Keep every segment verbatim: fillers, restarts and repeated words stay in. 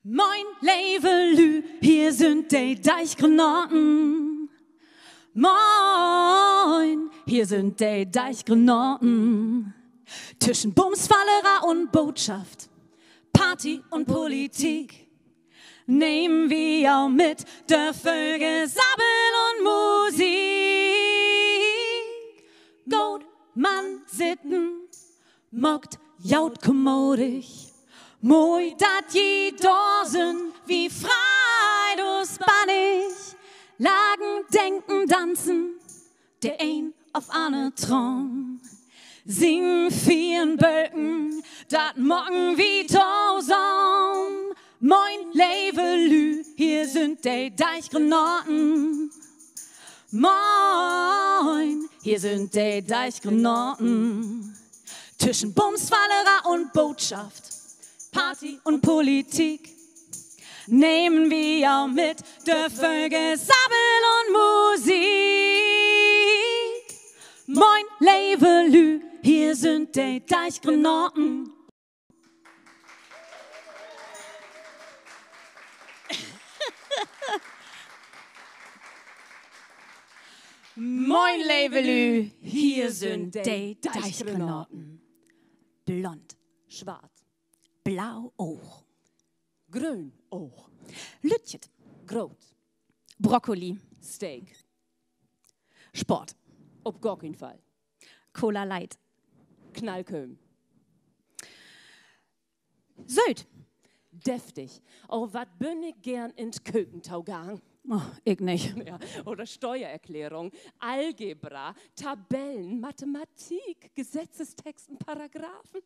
Moin, leve Lü, hier sünd de Deichgranaten. Moin, hier sünd de Deichgranaten. Tüschen Bumsfalleree un Bootschaft, Party un Politik nehmen wi jo mit, dör vööl Gesabbel un Musik. Gaht man sitten, maakt jo 't kommodig. Moi, dat ji dor sünd, wi freit us bannig. Lachen, denken, danzen, de een of anner Traun. Singen, fiern, bölken, dat maken wi tosamen. Moin, leve Lü, hier sünd de Deichgranaten. Moin, hier sünd de Deichgranaten. Tüschen Bumsfalleree un Bootschaft, Party un Politik nehmen wi jo mit, dör vööl Gesabbel un Musik. Moin, leve Lü, hier sünd de Deichgranaten. Moin, leve Lü, hier sünd de Deichgranaten. Blond. Swart. Blau Oog. Gröön Oog. Lüttjet. Groot. Brokkoli. Steak. Sport. Op gor keen Fall. Cola Light. Knallkööm. Sööt. Deftig. Oh, wat bün ik geern in 't Köken togahn. Oh, ik nich. Ja, oder Steuererklärung, Algebra, Tabellen, Mathematik, Gesetzestexten, Paragraphen.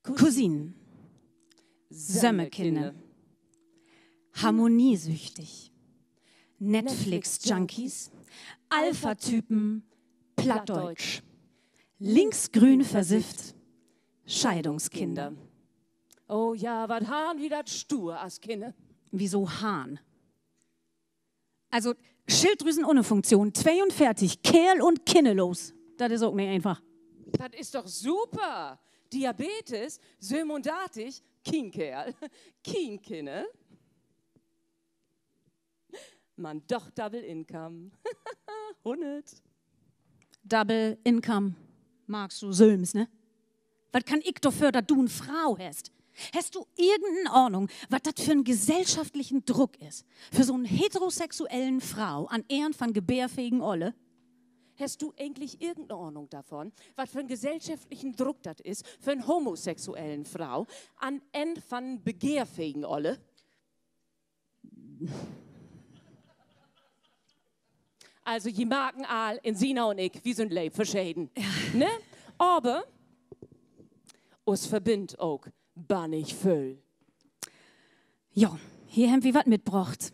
Cousinen. Sömmerkinner. Harmoniesüchtig. Netflix-Junkies. Alpha-Typen. Plattdeutsch. Linksgrün versifft. Scheidungskinder. Oh ja, wat harrn wi dat stuur as Kinner. Wieso harrn? Also, Schilddrüsenunterfunktion tweeunveertig, Keerl un kinnerlos. Dat is ok nich eenfach. Dat is doch super. Diabetes, söbenundartig, kien Keerl, kien Kinner. Man doch Double Income. Hunnert. Double Income. Markst du sülms, ne? Wat kann ik dorför, dat du en Fro hest? Hest du irgenden Ahnung, wat dat för 'n gesellschaftlichen Druck is, för so 'n heterosexuellen Fro an 't Enn van gebärfähigen Oller? Hest du egentlich irgenden Ahnung dorvon, wat för 'n gesellschaftlichen Druck dat is för 'n homosexuellen Fro an 't Enn van gebärfähigen Oller? Also, ji marken al, Insina un ik, wi sünd leev verscheden. Ne? Aver us verbinnt ok bannig vööl. Ja, hier hebbt wi wat mitbrocht.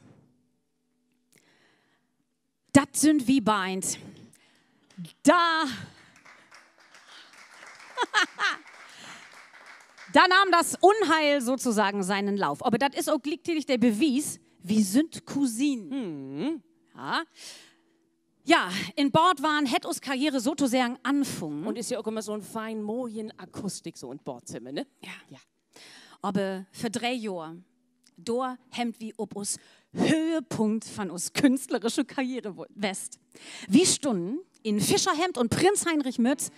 Dat sünd wi beid. Da, da nahm das Unheil sozusagen seinen Lauf. Aver dat is ok gliektiedig de Bewies, wi sünd Cousinen. Ja. Ja, in Bad wahnen hett us Karriere sotoseggen anfungen. Un is ja ok ümmer so 'n fein moien Akustik so in Baadzimmer, ne? Ja. Aver vör dree Johr, dor hebbt wi op us Höhepunkt van us künstlerische Karriere wo-, west. Wi stunnen in Fischerhemd un Prinz-Heinrich-Mütz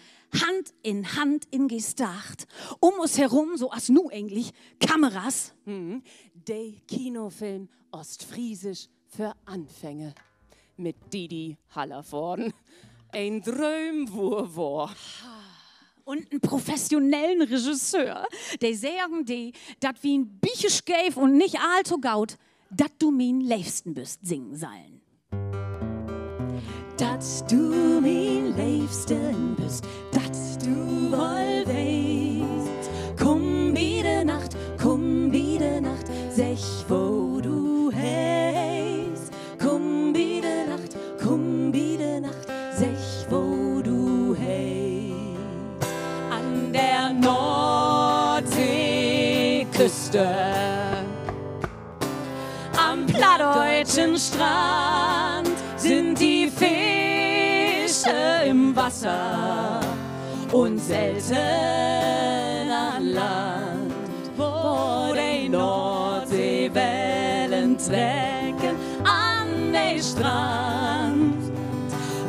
Hand in Hand in Gestacht. Üm us herum, so as nu egentlich, Kameras. De Kinofilm Ostfriesisch för Anfänger mit Didi Hallervorden. En Droom wurr wohr. Un en professionellen Regisseur, de seggen dee, dat wi en bietje scheev un nich all to goot, Dat du mien Leevsten büst singen sallen. Dat du mien Leevsten büst, dat du woll weetst. Kumm bi de Nacht, kumm bi de Nacht, segg, wo du heetst. Kumm bi de Nacht, kumm bi de Nacht, segg, wo du heetst. An de Noordseeküst Am plattdüütschen Strand sünd de Fisch in't Wasser un selten Land, wo de Noordseewellen trecken an de Strand,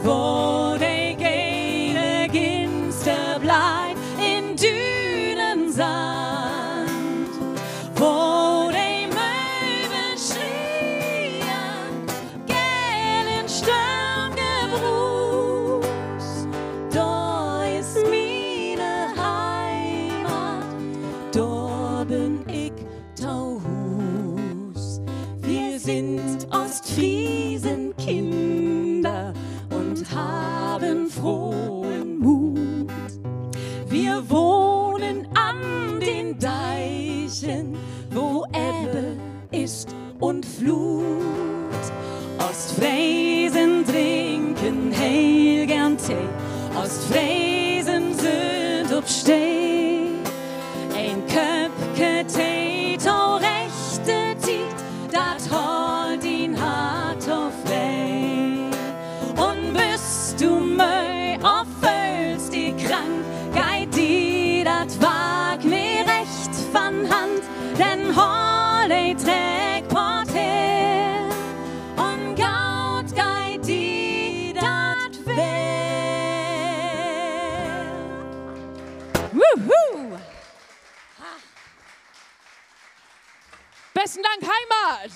wo de gele Ginster bleiht in Dünensand, wo de Möwen schrien, gelen Stormgebruus, dor is miene Heimat, dor bün ik to Huus. Wir sind Ostfriesen, Kinder, und haben frohen Mut. Wir wohnen an den Deichen, wo Ebbe ist und Flut. Oostfresen drinken heel geern Tee, Oostfresen sünd op Stee. Een Köppke Tee to rechte Tiet, dat hollt dien Hart to free. Un büst du möö of föhlst di krank, geiht di dat Wark nich recht van Hand, denn hool de Treckpott her un goot geiht di dat weer. Wuhu! Besten Dank, Heimat!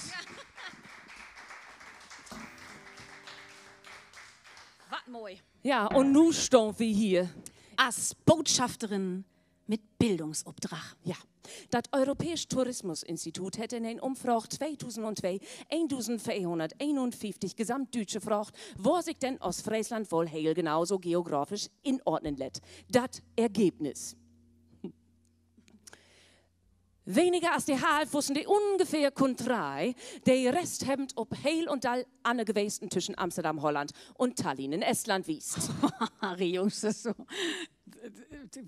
Wat moi. Ja, un nu staht wi hier as Botschafterin mit Bildungsopdrag. Ja. Dat Europääsch Tourismusinstitut hett in en Ümfraag tweedusend un twee eendusenddreehunnerteenunfieftig Gesamtdüütsche fraagt, wo sik denn Oostfreesland woll heel genau so geografisch inordnen lett. Dat Ergebnis: Weniger as de Half wussen de ungefähr kuntrei, de Rest hebbt op heel un dall anner Gewesten tüschen Amsterdam, Holland un Tallinn in Estland wiest. Harry, Jungs, dat is so,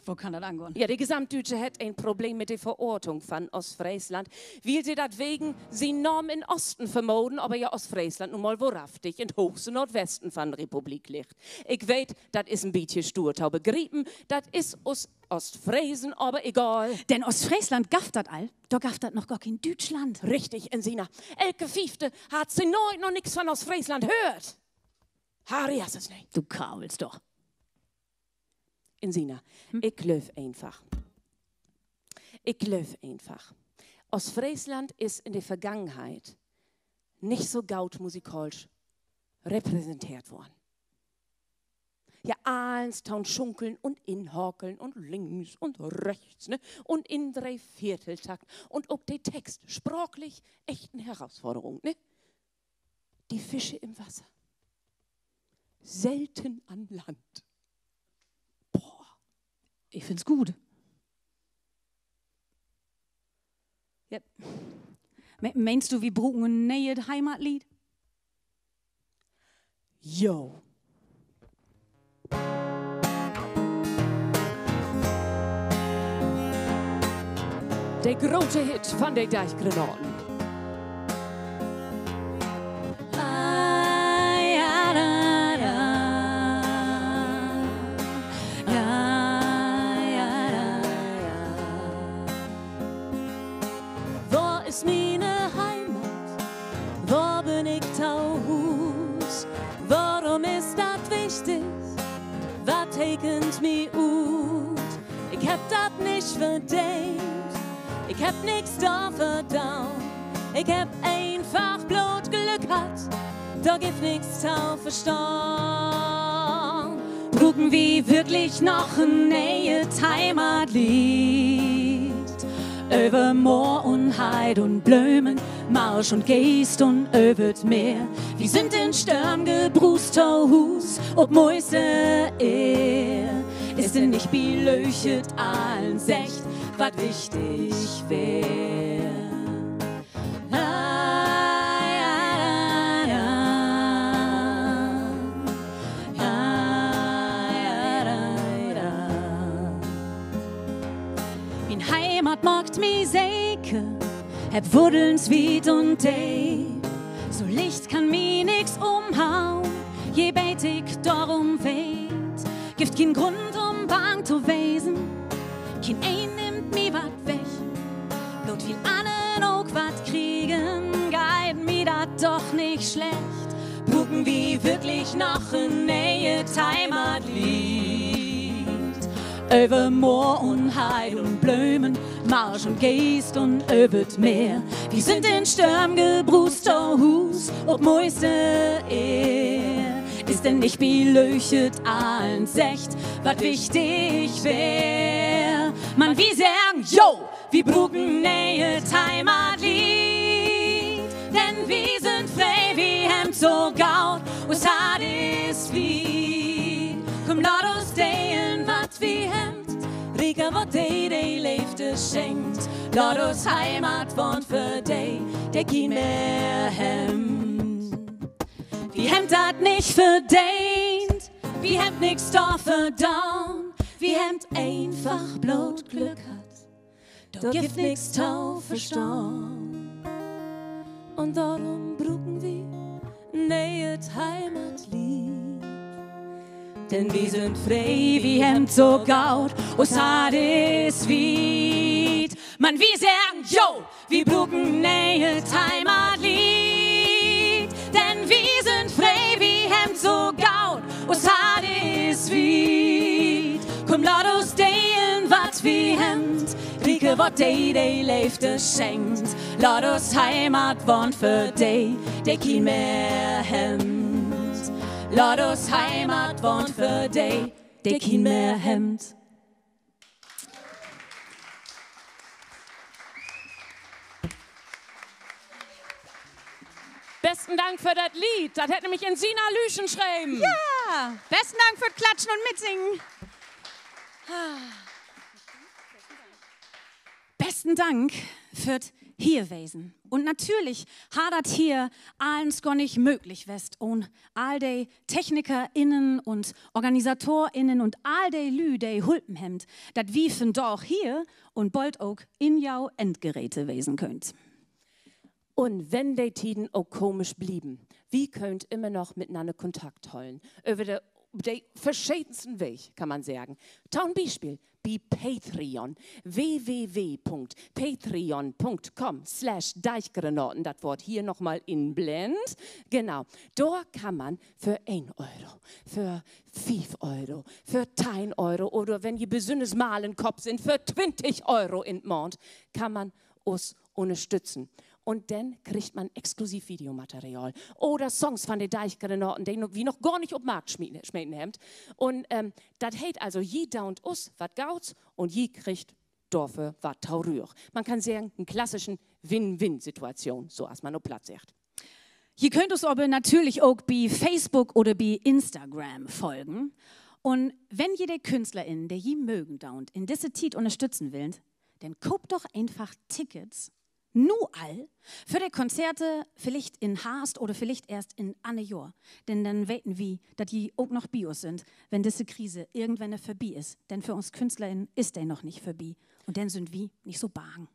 wo kann dat angahn? Ja, de Gesamtdüütsche hett en Problem mit de Verortung van Oostfreesland, wiel se dat wegen sien Naam in Osten vermoden, aver ja Oostfreesland nu mal wohrhaftig in't hoogste Noordwesten van de Republik liggt. Ik weet, dat is en bietje stuur to begriepen, dat is us Oostfresen aver egal. Denn Oostfreesland gaff dat al, dor gaff dat noch gor keen Düütschland. Richtig, Insina. Elke Fiefte hett se nooit noch nix van Oostfreesland höört. Harry, is dat nich? Du kabelst doch. Insina, ik glööv eenfach, ik glööv eenfach, Oostfreesland is in de Vergangenheit nich so goot musikaalsch repräsenteert worrn. Ja, allens to'n Schunkeln un Inhakeln un links un rechts, ne? Un in Dreevierteltakt. Un ok de Text, spraaklich echt en Herausforderung, ne? Die Fische im Wasser. Selten an Land. Boah. Ik finn's goot. Ja. Me-, meenst du, wi bruken en nee'et Heimatlied? Jo. De grote Hit van de Deichgranaten. Wor is miene Heimat? Wor bün ik to Huus? Worüm is dat wichtig? Wat tekent mi ut? Ik hebb dat nich verdeent, ik hebb nix dorför daan, ik hebb eenfach bloot Glück hatt, dor gifft nix to verstahn. Bruken wi würklich noch en nee'et Heimatlied? Över Moor un Heid un Blömen, Marsch un Geest un över't Meer. Wi sünd in Störm gebruust to Huus op moiste Eer. Is denn nich bi Lööchet allen seggt, wat wichtig weer? Mien Heimat maakt mi seker, hett Wuddeln wiet un deep. So licht kann mi nix ümhaun, je beter ik dorum weet. Gifft kien Grund, üm bang to wesen, kien een, mi wat weg. Bloot wiel annern ok wat kriegen, geiht mi dat doch nich slecht. Bruken wi würklich noch en nee'et Heimatlied? Över Moor un Heid un Blömen, Marsch un Geest un över't Meer. Wi sünd in Störm gebrust to Huus op moiste Eer. Is denn nich bi Lücht allens seggt, wat wichtig weer? Man wi seggen: Jo, wi bruken en nee'et Heimatlied. Denn wi sünd free, wi hemmt so gaut, us Hart is wiet. Kumm, laat us delen, wat wi hemmt. Rieker word de, de Leefde schenkt. Laat us Heimat warrn för de, de kien mehr hemmt. Wi hemmt dat nich verdeent, wi hemmt nix dorför daan, wi hemmt eenfach bloot Glück hatt. Dor gifft nix to verstahn. Un dorüm bruken wi en nee'et Heimatlied. Denn wi sünd free, wi hemmt so gaut, us Hart is wiet. Man wi seggen: Jo, wi bruken en nee'et Heimatlied. Denn wi sünd free, wi hemmt so gaut, us Hart is wiet. Kumm, laat us delen, wat wi hemmt. Rieker word de, de Leefde schenkt. Laat us Heimat warrn för de, de kien mehr hemmt. Laat us Heimat warrn för de, de kien mehr hemmt. Besten Dank för dat Lied. Dat hett nämlich Insina Lüschen schreven. Ja, besten Dank för't Klatschen un Mitsingen. Besten Dank för't Hierwesen. Un natürlich harr dat hier allens gor nich mööglich west ahn all de TechnikerInnen un OrganisatorInnen un all de Lüüd, de hulpen hemmt, dat wi vandaag hier un bold ok in jo Endgeräte wesen köönt. Un wenn de Tieden ok komisch blieven, wi köönt immer noch mit'nanner Kontakt hollen. Över de, de verschedensten Weeg, kann man seggen. To'n Bispeel bi Patreon, w w w punkt patreon punkt com slash deichgranaten. Dat word hier noch mal inblennt. Genau. Dor kann man för een Euro, för fief Euro, för teihn Euro oder wenn ji besünners malen Kopp sünd, för twintig Euro in't Maand kann man us ünnerstützen. Un denn kriggt man exklusiv Videomaterial oder Songs van de Deichgranaten, de no-, wi noch gor nich op Markt smieten, smeten hemmt. Un, ähm, dat heet also, ji doot us wat Goots un ji kriggt dorför wat torügg. Man kann seggen, en klassischen Win-Win-Situation, so as man op Platt seggt. Ji köönt us aver natürlich ok bi Facebook oder bi Instagram folgen. Un wenn ji de KünstlerInnen, de ji mögen doot, in disse Tiet ünnerstützen willt, denn koopt doch eenfach Tickets nu al för de Konzerte, villicht in Harvst oder villicht eerst in anner Johr. Denn denn weten wi, dat ji ok noch bi us sünd, wenn disse Krise irgendwenn vörbi is. Denn för us KünstlerInnen is de noch nich vörbi. Un denn sünd wi nich so bang.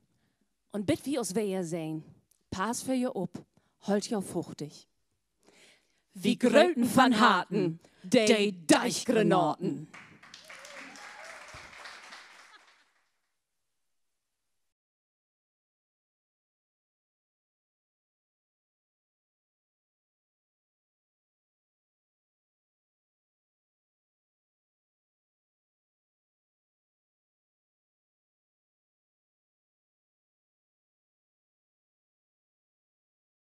Un bit wi us weer sehn, pass för jo op, hollt jo fuchtig. Wi gröten van Harten, de Deichgranaten.